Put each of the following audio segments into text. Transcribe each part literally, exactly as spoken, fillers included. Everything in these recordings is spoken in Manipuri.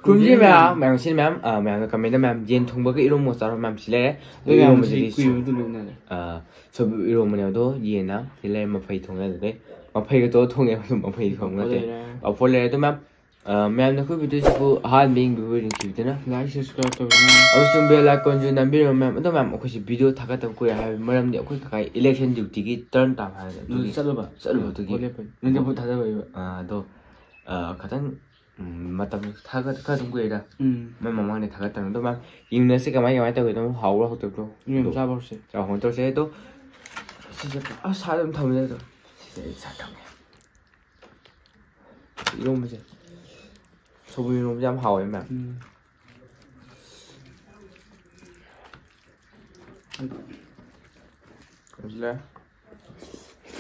ꯈꯨꯔꯨꯝꯖꯔꯤ ꯃꯌꯥꯝ, ꯃꯌꯥꯝ ꯁꯤ ꯃꯌꯥꯝ, ꯑ, ꯃꯌꯥꯝꯅ comment ꯃꯌꯥꯝ, ꯌꯦꯟ ꯊꯣꯡꯕꯒ ꯏꯔꯣꯝꯕ ꯆꯥꯔꯣ ꯃꯌꯥꯝ ꯁꯤ ꯂꯩꯔꯦ꯫ ꯑꯗꯣ ꯏꯔꯣꯝꯕꯁꯤꯗꯤ ꯁꯤ ꯀꯨꯏꯕꯗꯨ ꯂꯣꯏꯅꯔꯦ꯫ ꯑ, ꯁꯣꯏꯕꯨꯝ ꯏꯔꯣꯝꯕꯅꯦ ꯑꯗꯣ, ꯌꯦꯟꯅ ꯁꯤ ꯂꯩꯔꯦ, ꯃꯐꯩ ꯊꯣꯡꯉꯦ ꯑꯗꯨꯗꯩ꯫ ꯃꯐꯩꯒ ꯇꯧꯔ ꯊꯣꯡꯉꯦ, ꯑꯗꯨꯝ ꯃꯐꯩ ꯊꯣꯡꯕ ꯅꯠꯇꯦ꯫ ꯂꯩꯔꯦ꯫ ꯄꯥꯐꯣꯔ ꯂꯩꯔꯦ꯫ ꯑꯗꯣ ꯃꯌꯥꯝ, ꯑ, ꯃꯌꯥꯝꯅ ꯑꯩꯈꯣꯏ video ꯁꯤꯕꯨ ꯑꯍꯥꯟꯕ ꯌꯦꯡꯕꯤꯕ ꯑꯣꯏꯔꯗꯤ ꯅꯨꯡꯁꯤꯕꯤꯗꯨꯅ like, subscribe ꯇꯧꯕꯤꯌꯨ꯫ ꯑꯃꯁꯨꯡ bell icon ꯁꯨ ꯅꯝꯕꯤꯔꯝꯃꯣ ꯃꯌꯥꯝ꯫ ꯑꯗꯣ ꯃꯌꯥꯝ ꯑꯩꯈꯣꯏꯁꯤ video ꯊꯥꯒꯠꯇꯕ ꯀꯨꯏꯔꯦ ꯍꯥꯏꯕ ꯃꯔꯝꯗꯤ ꯑꯩꯈꯣꯏ ꯀꯀꯥꯏ election duty ꯒꯤ turn ꯇꯥꯕ ꯍꯥꯏꯔꯦ꯫ ꯑꯗꯨ ꯑꯗꯨꯒꯤ ꯆꯠꯂꯨꯕ? ꯆꯠꯂꯨꯕ ꯑꯗꯨꯒꯤ꯫ ꯍꯣꯏ, ꯂꯦꯞꯄꯅꯤ꯫ ꯅꯪ ꯂꯦꯞꯄ ꯊꯥꯗꯕ ꯑꯣꯏꯕ꯫ ꯑ, ꯑꯗꯣ, ꯑ, ꯈꯇꯪ ꯎꯝ, ꯃꯇꯝ ꯊꯥꯒꯠ-, ꯈꯔ ꯑꯗꯨꯝ ꯀꯨꯏꯔꯦꯗ꯫ ꯎꯝ꯫ ꯃꯣꯏ ꯃꯃꯥꯡꯗꯩ ꯊꯥꯒꯠꯇꯕꯅꯤ꯫ ꯑꯗꯣ ꯃꯌꯥꯝ ꯌꯦꯡꯅꯁꯤ ꯀꯃꯥꯏ, ꯀꯃꯥꯏ ꯇꯧꯒꯦ꯫ ꯑꯗꯨꯝ ꯍꯥꯎꯕ꯭ꯔꯥ ꯍꯥꯎꯇꯕ꯭ꯔꯣ? ꯌꯦꯟ ꯑꯗꯣ ꯆꯥꯕ ꯍꯧꯔꯁꯦ꯫ ꯆꯥꯎ ꯍꯣꯟ ꯇꯧꯔꯁꯦ꯫ ꯑꯗꯣ ꯁꯤꯁꯦ ꯄꯨꯔꯥ ꯁꯥ ꯑꯗꯨꯝ ꯊꯝꯃꯦ ꯑꯗꯣ꯫ ꯁꯤꯁꯦ ꯑꯩ ꯁꯥ ꯊꯝꯒꯦ꯫ ꯏꯔꯣꯝꯕꯁꯦ꯫ ꯁꯣꯏꯕꯨꯝ ꯏꯔꯣꯝꯕꯁꯦ ꯌꯥꯝ ꯍꯥꯎꯋꯦ ꯃꯌꯥꯝ꯫ ꯎꯝ꯫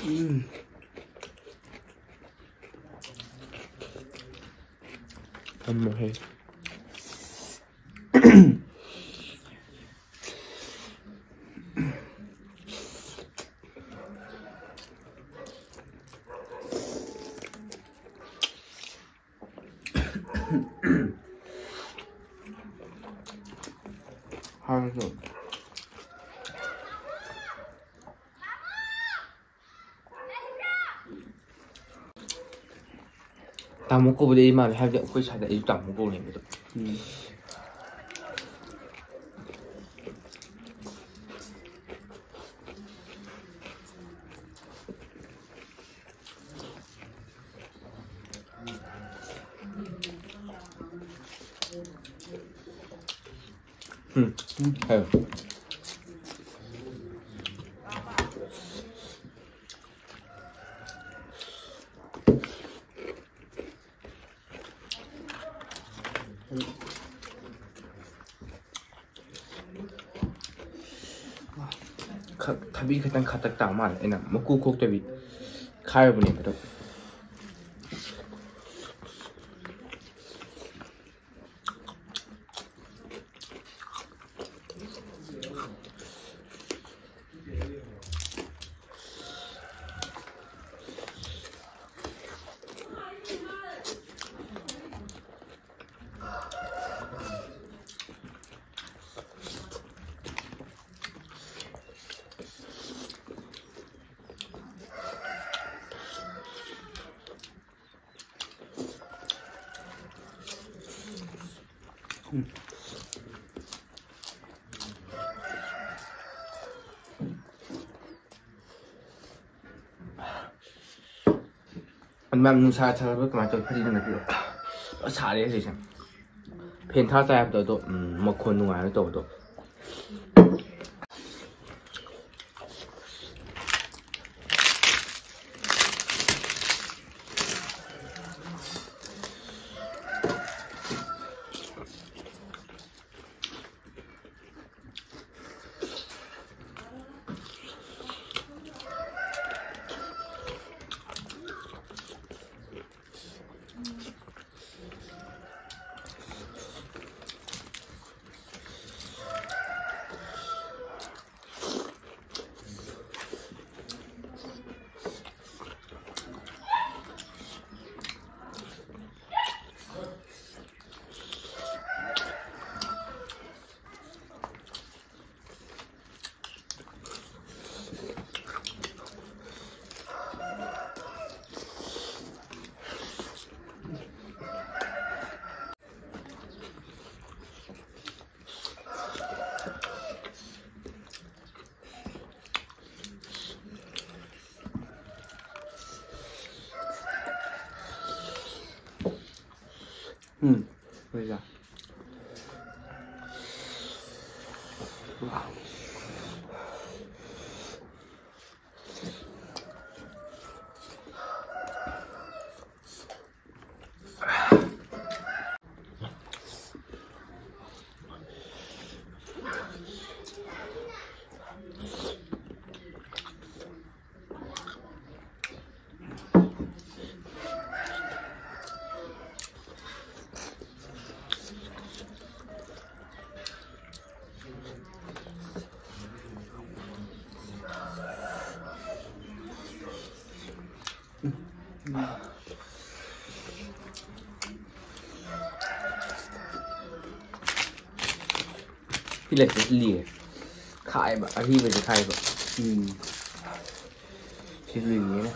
ꯎꯝ꯫ ꯊꯝꯃꯣꯍꯦ꯫ ꯍꯥꯏꯔꯁꯨ꯫ ꯇꯥꯃꯣ ꯀꯧꯕꯗꯤ ꯑꯩ ꯃꯥꯜꯂꯦ, ꯍꯥꯏꯕꯗꯤ ꯑꯩꯈꯣꯏ ꯁ꯭ꯋꯥꯏꯗ ꯑꯩꯁꯨ ꯇꯥꯃꯣ ꯀꯧꯅꯦꯕ ꯑꯗꯣ꯫ ꯎꯝ꯫ ꯎꯝ, ꯍꯥꯏꯌꯣ꯫ ꯈꯛ-, ꯊꯕꯤ ꯈꯛꯇꯪ ꯈꯥꯇꯛ ꯇꯥ ꯃꯥꯜꯂꯦ, ꯑꯩꯅ ꯃꯀꯨ ꯈꯣꯛꯇꯕꯤ ꯈꯥꯏꯔꯨꯕꯅꯦꯕ ꯑꯗꯣ꯫ ꯃꯌꯥꯝ ꯅꯨꯡꯁꯥ ꯁꯥꯒꯠꯄ ꯀꯃꯥꯏꯅ ꯇꯧꯋꯤ? ꯐꯗꯤꯒꯣꯝ ꯅꯠꯇꯦ꯫ ꯐꯖꯅ ꯁꯥꯔꯦ ꯍꯧꯖꯤꯛꯁꯦ꯫ ꯐꯦꯟ ꯊꯥ ꯆꯥꯏ ꯍꯥꯏꯕꯗꯣ ꯑꯗꯣ, ꯎꯝ, ꯃꯈꯣꯟ ꯅꯨꯡꯉꯥꯏꯔꯣꯏ ꯇꯧꯕꯗꯣ꯫ ꯎꯝ, ꯍꯣꯏꯗ꯫ ꯁꯤ ꯂꯩꯇ꯭ꯔꯗꯤ ꯂꯤꯔꯦ꯫ ꯈꯥꯏꯕ, ꯑꯔꯤꯕꯁꯦ ꯈꯥꯏꯕ꯫ ꯎꯝ꯫ ꯁꯤ ꯂꯤꯔꯦꯅꯦ꯫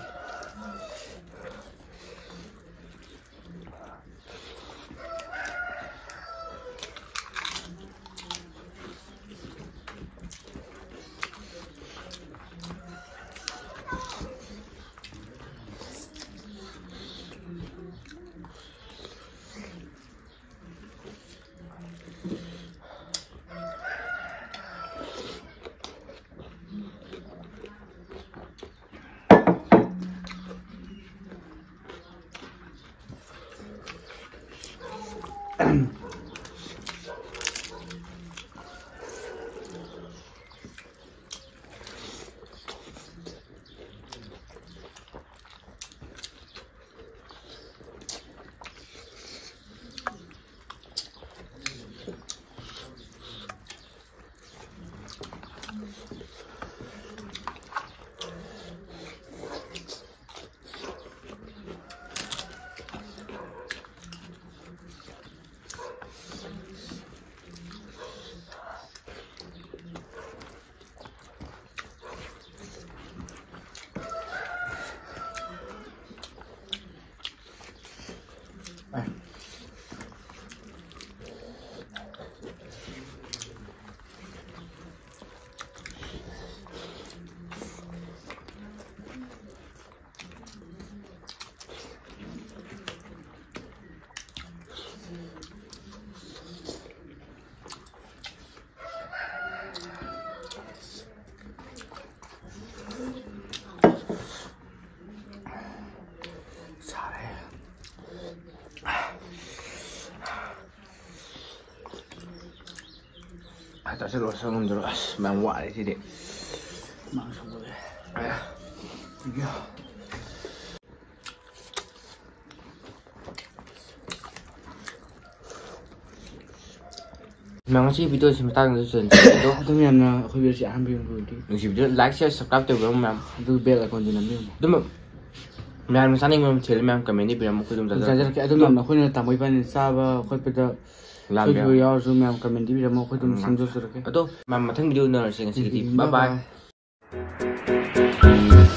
ꯆꯥꯁꯤꯜꯂꯣ, ꯆꯪꯉꯝꯗꯔꯣ? ꯑꯁ, ꯃꯌꯥꯝ ꯋꯥꯔꯦ ꯁꯤꯗꯤ꯫ ꯍꯨꯃꯥꯡ ꯁꯧꯒꯠꯂꯦ꯫ ꯑꯌꯥ꯫ ꯃꯌꯥꯝ, ꯉꯁꯤꯒꯤ video ꯁꯤ ꯃꯇꯥꯡꯗ ꯂꯣꯏꯁꯤꯟꯖꯔꯒꯦ꯫ ꯑꯗꯣ ꯑꯗꯨꯝ ꯌꯥꯝꯅ ꯑꯩꯈꯣꯏ video ꯁꯤ ꯑꯍꯥꯟꯕ ꯌꯦꯡꯕ ꯑꯣꯏꯔꯗꯤ ꯅꯨꯡꯁꯤꯕꯤꯗꯨ like, share, subscribe ꯇꯧꯕꯤꯔꯝꯃꯣ ꯃꯌꯥꯝ꯫ ꯑꯗꯨ bell icon ꯗꯨ ꯅꯝꯕꯤꯔꯝꯃꯣ꯫ ꯑꯗꯨꯝ ꯃꯌꯥꯝꯅ ꯆꯥꯅꯤꯡꯕ ꯃꯊꯦꯜ ꯃꯌꯥꯝ comment ꯏꯕꯤꯔꯝꯃꯣ, ꯑꯩꯈꯣꯏ ꯑꯗꯨꯝ ꯑꯗꯨꯝ ꯆꯥꯖꯔꯛꯀꯦ꯫ ꯆꯥꯖꯔꯛꯀꯦ꯫ ꯑꯗꯨꯝ ꯌꯥꯝꯅ ꯑꯩꯈꯣꯏꯅ ꯇꯥꯃꯣ ꯏꯕꯥꯅꯤ ꯆꯥꯕ ꯈꯣꯠꯄꯗ ꯂꯥꯝꯕ ꯁꯣꯏꯈꯤꯕ ꯌꯥꯎꯔꯁꯨ ꯃꯌꯥꯝ comment ꯏꯕꯤꯔꯝꯃꯣ, ꯑꯩꯈꯣꯏ ꯑꯗꯨꯝ ꯎꯝ꯫ ꯁꯦꯝꯗꯣꯛꯆꯔꯛꯀꯦ꯫ ꯑꯗꯣ ꯃꯌꯥꯝ ꯃꯊꯪ video ꯎꯅꯔꯁꯦ ꯉꯁꯤꯒꯤꯗꯤ꯫ ꯎꯝ, bye bye꯫ Bye bye꯫